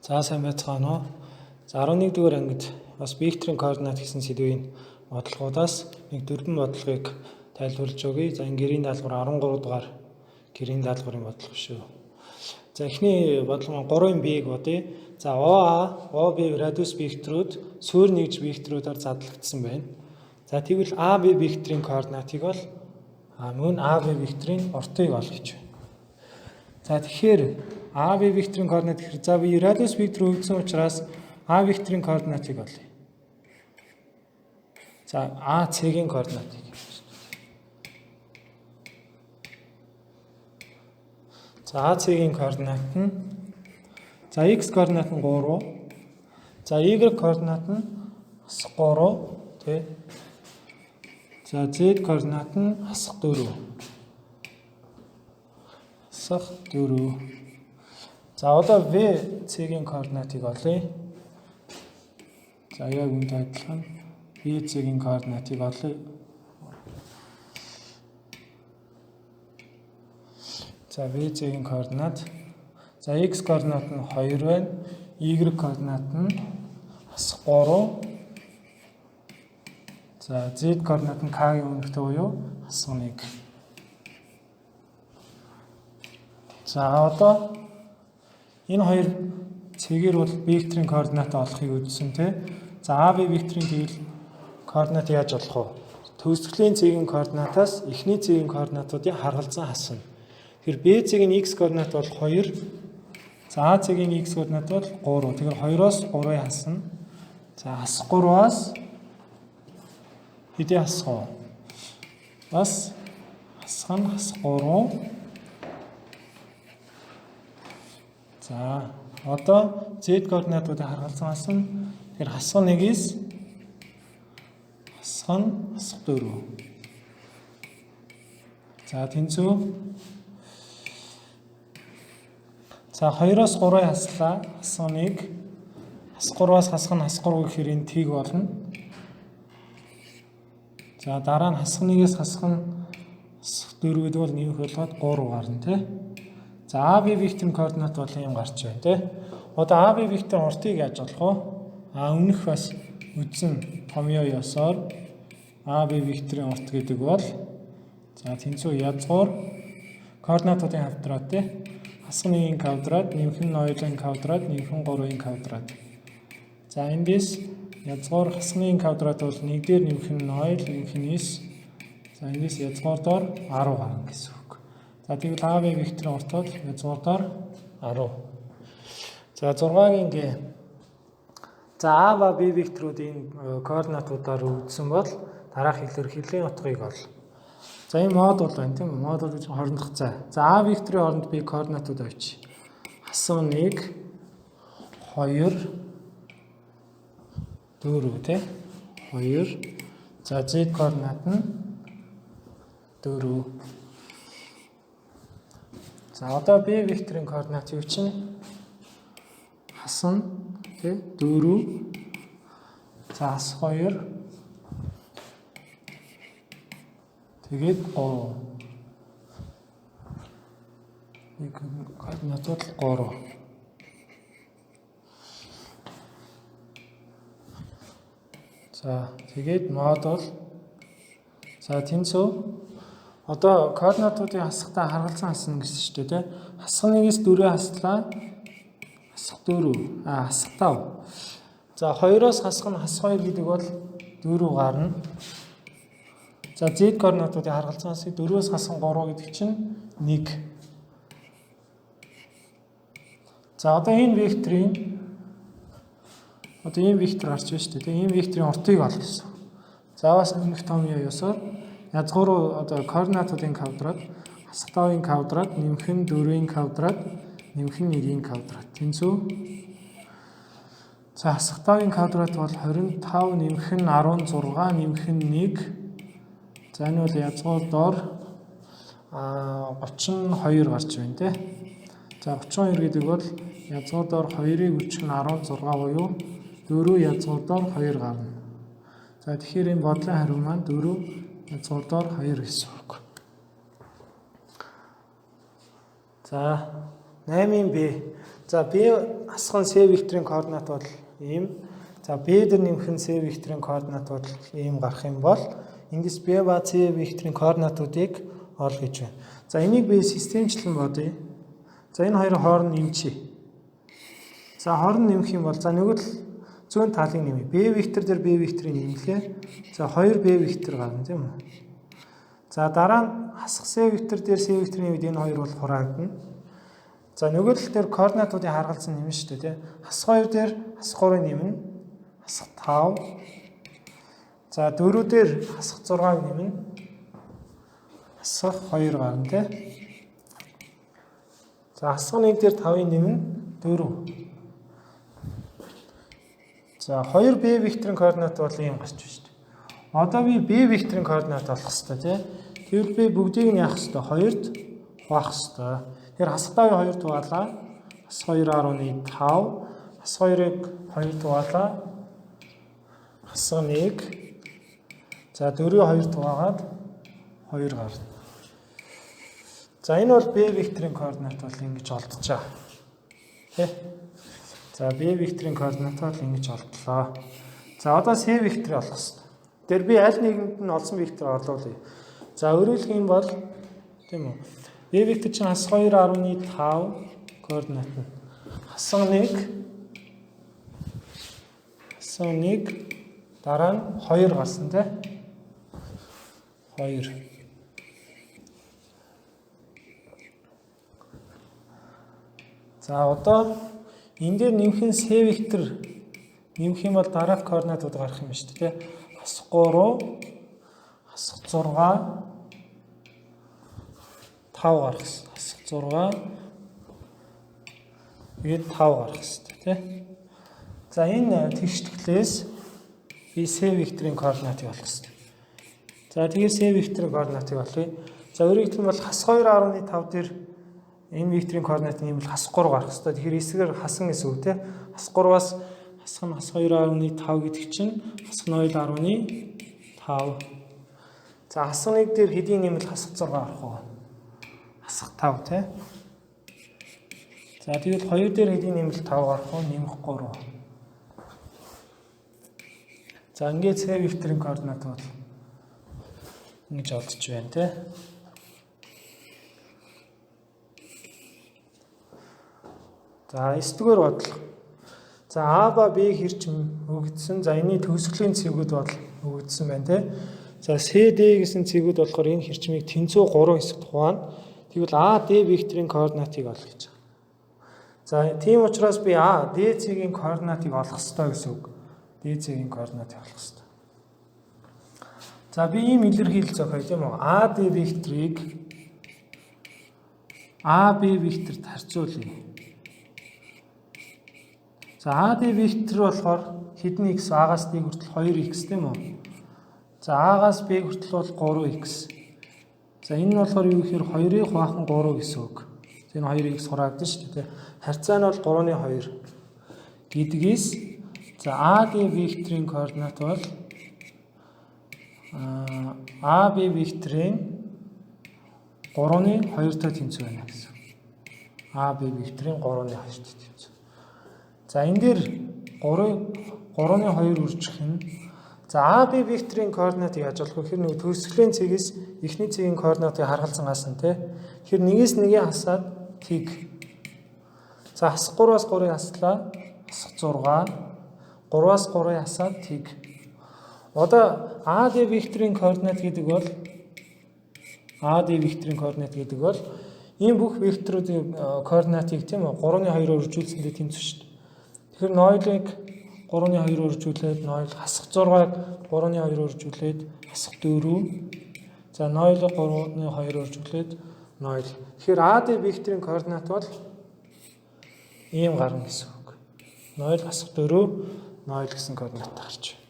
За сайн байцгаана уу. За 11 дугаар ангид бас векторын координат гэсэн сэдвийн бодлогуудаас нэг дөрвөн бодлогыг тайлбарлаж өгье. За энэ гэрийн даалгавар 13 дугаар гэрийн даалгаврын бодлого шүү. За эхний бодлого маань 3-ын B-г бодъё. За OA, OB радиус векторууд суурь нэгж векторуудаар задлагдсан байна. За тэгвэл AB векторын координатыг бол мөн AB векторын уртыг олох гэж байна. За тэгэхээр AB векторын координат гэхээр за би радиус вектор өгсөн учраас А векторын координатыг олъё. За AC-ийн координатыг. За AC-ийн координат нь за x координат нь 3. За y координат нь 3 тий. За z координат нь 4. 4. За одоо VC-ийн координатыг олъё. За яг үүнтэй адилхан VC-ийн координатыг олъё. За VC-ийн координат. За x координат нь 2 байна. Y координат нь 3. За z координат нь k-ийн үнэтэй буюу 1. За одоо энэ хоёр цэгээр бол векторын координат олохыг үзсэн тий. За AB векторын тэгвэл координат яаж олох вэ? Төгсгөлийн цэгийн координатаас эхний цэгийн координатуудын харгалзан хасна. Тэгэхээр B цэгийн x координат бол 2. За A цэгийн x координат бол 3. Тэгэхээр 2-оос 3-ыг хасна. За хасах 3-аас хэдий хасах вэ? Бас хасах нь хасах 3. За одоо z координатуудыг харгалзан хасна. Тэгэхээр хасах 1-ээс хасах нь хасах 4. За тэнцүү. За 2-оос 3-ыг хаслаа. Хасах 1. Хасах 3-аас хасах нь хасах 3 гэхээр энэ тэг болно. За дараа нь хасах 1-ээс хасах нь хасах 4 гэдэг бол нэмэх болгоод 3 гарна тий. За AB векторын координат бол ийм гарч байна тий. Одоо AB векторын уртыг яаж олох вэ? Өмнөх бас үндсэн томьёо ёсоор AB векторын урт гэдэг бол за тэнцүү язгуур координатуудын квадрат тий. Хасах 1-ийн квадрат, нэмэх нь 0-ын квадрат, нэмэх нь 3-ын квадрат. За эндээс язгуур хасах 1-ийн квадрат бол 1 дээр нэмэх нь 0, нэмэх нь 9. За эндээс язгуур доор 10 гарна гэсэн үг. За тэгвэл AB векторын урт бол язгуур доор 10. За 6-гийн Г. За А ба Б векторуудын координатуудаар өгдсөн бол дараах илэрхийллийн утгыг ол. За энэ модуль байна тийм үү? Модуль гэж хоорондох зай. За А векторын оронд би координатууд авчи. Хасан 1 2 4 тий. 2. За Z координат нь 4. За одоо B векторын координат юу чинь? Хасан тий 4. За хас 2. Тэгээд 3. Нэг координатууд 3. За тэгээд модуль. За тэнцүү. Одоо координатуудын хасахтаа харгалзан хасна гэсэн шүү дээ тий. Хасах 1-ээс 4-өө хаслаа. Хасах 4. Хасах 5. За 2-оос хасах нь хасах 2 гэдэг бол 4 гарна. За z координатуудын харгалзан хасыг 4-өөс хасах 3 гэдэг чинь 1. За одоо энэ векторын одоо ийм вектор гарч байна шүү дээ. Тийм ийм векторын уртыг олох гэсэн. За бас өмнөх томьёо ёсоор язгуур одоо координатуудын квадрат, хасах 5-ын квадрат, нэмэх нь 4-ийн квадрат, нэмэх нь 1-ийн квадрат. Тэнцүү. За хасах 5-ын квадрат бол 25 нэмэх нь 16 нэмэх нь 1. За энэ бол язгуур доор 32 гарч байна тий. За 32 гэдэг бол язгуур доор 2-ыг өчгөн 16 буюу 4 язгуур доор 2 гарна. За тэгэхээр энэ бодлын хариу маань 4 язгуур доор 2 гэсэн үг. За 8-ын B. За B хасах нь C векторын координат бол ийм. За B дээр нэмэх нь C векторын координат бол ийм гарах юм бол эндээс B ба C векторын координатуудыг ол гэж байна. За энийг би системчлэн бодъё. За энэ хоёрын хооронд нэмчихье. За хооронд нэмэх юм бол за нөгөө л зүүн талыг нэмье. B вектор дээр B векторыг нэмлээ. За 2 B вектор гарна, тийм үү? За дараа нь хасах C вектор дээр C векторын үед энэ хоёр бол хураагдана. За нөгөө тал дээр координатуудын харгалзан нэмнэ шүү дээ, тийм. Хасах 2 дээр хасах 3-ыг нэмнэ. Хасах 5. За 4 дээр хасах 6-ыг нэмнэ. Хасах 2 гарна, тийм. За хасах 1 дээр 5-ыг нэмнэ, 4. За 2 B векторын координат бол ийм гарч байна шүү дээ. Одоо би B векторын координат олох хэрэгтэй, тийм. Тэгвэл би бүгдийг нь яах хэрэгтэй? 2-д хуваах хэрэгтэй. Тэгэхээр хасах 5-ыг 2 хуваалаа. Хасах 2.5, хасах 2-ыг 2 хуваалаа. Хасах 1. За 4-ийг 2 хуваагаад 2 гарна. За энэ бол B векторын координат бол ингэж олдож байгаа. Тэ? За B векторын координат бол ингэж олдлоо. За одоо C векторыг олох хэрэгтэй. Тэр би аль нэгэнд нь олсон вектор орлуулъя. За өөрөөр хэлэх юм бол, тийм үү? B вектор чинь хасах 2.5 координат нь. Хасах 1, хасах 1, дараа нь 2 гарсан, тий? 2. За одоо энэ дээр нэмэх нь C вектор нэмэх юм бол дараах координатууд гарах юм шүү дээ, тий? Хасах 3, хасах 6, 5 гарах хэрэгтэй. Хасах 6, тэгээд 5 гарах хэрэгтэй, тий? За энэ тэгшитгэлээс би C векторын координатыг олох хэрэгтэй. За тэгээд C векторын координатыг олъё. За өөрөөр хэлбэл бол хасах 2.5 дээр энэ векторын координат нь юм бол хасах 3 гарах хэрэгтэй. Тэгэхээр эсрэгээр хасан гэсэн үг, тий? Хасах 3-аас хасах нь хасах 2.5 гэдэг чинь хасах 0.5. За хасах 1 дээр хэдийн нэмэл хасах 6 гарах вэ? Хасах 5, тий? За тэгвэл 2 дээр хэдийн нэмэл 5 гарах вэ? Нэмэх 3. За ингээд C векторын координат бол ингэж олдож байна, тий? За 9 дугаар бодлого. За А ба Б хэрчим өгдсөн. За энэний төгсгөлийн цэгүүд бол өгдсөн байна, тий? За CD гэсэн цэгүүд болохоор энэ хэрчмийг тэнцүү 3 хэсэгт хуваана. Тэгвэл А D векторын координатыг олох гэж байгаа. За тийм учраас би А D цэгийн координатыг олох ёстой гэсэн үг. D цэгийн координатыг олох ёстой. За би ийм илэрхийлэл зохиоё, тийм үү? А D векторыг А Б векторт харьцуулъя. За АД вектор болохоор хэдэн x, А-гаас D хүртэл 2x, тийм үү? За А-гаас Б хүртэл бол 3x. За энэ нь болохоор юу гэхээр 2-ыг хуваах нь 3 гэсэн үг. За энэ 2x хураагдана шүү дээ. Харьцаа нь бол 3-ны 2 гэдгээс за АД векторын координат бол АБ векторын 3-ны 2-той тэнцүү байна гэсэн. АБ векторын 3-ны 2-той тэнцүү. За энэ дээр 3-ны 2 үржих нь за АБ векторын координатыг яаж олох вэ гэхээр нэг төгсгөлийн цэгээс эхний цэгийн координатыг харгалзан гаасан, тий. Тэгэхээр нэгээс нэгийг хасаад тэг. За хасах 3-аас 3-ыг хаслаа. Хасах 6. 3-аас 3-ыг хасаад тэг. Одоо АД векторын координат гэдэг бол АД векторын координат гэдэг бол ийм бүх векторуудын координатыг, тийм үү, 3-ны 2-оор үржүүлсэндээ тэнцвэ шүү дээ. Тэгэхээр 0-ыг 3-ны 2-оор үржүүлээд 0, хасах 6-ыг 3-ны 2-оор үржүүлээд хасах 4. За 0-ыг 3-ны 2-оор үржүүлээд 0. Тэгэхээр АД векторын координат бол ийм гарна гэсэн үг. 0 хасах 4 0 гэсэн координат гарч байна.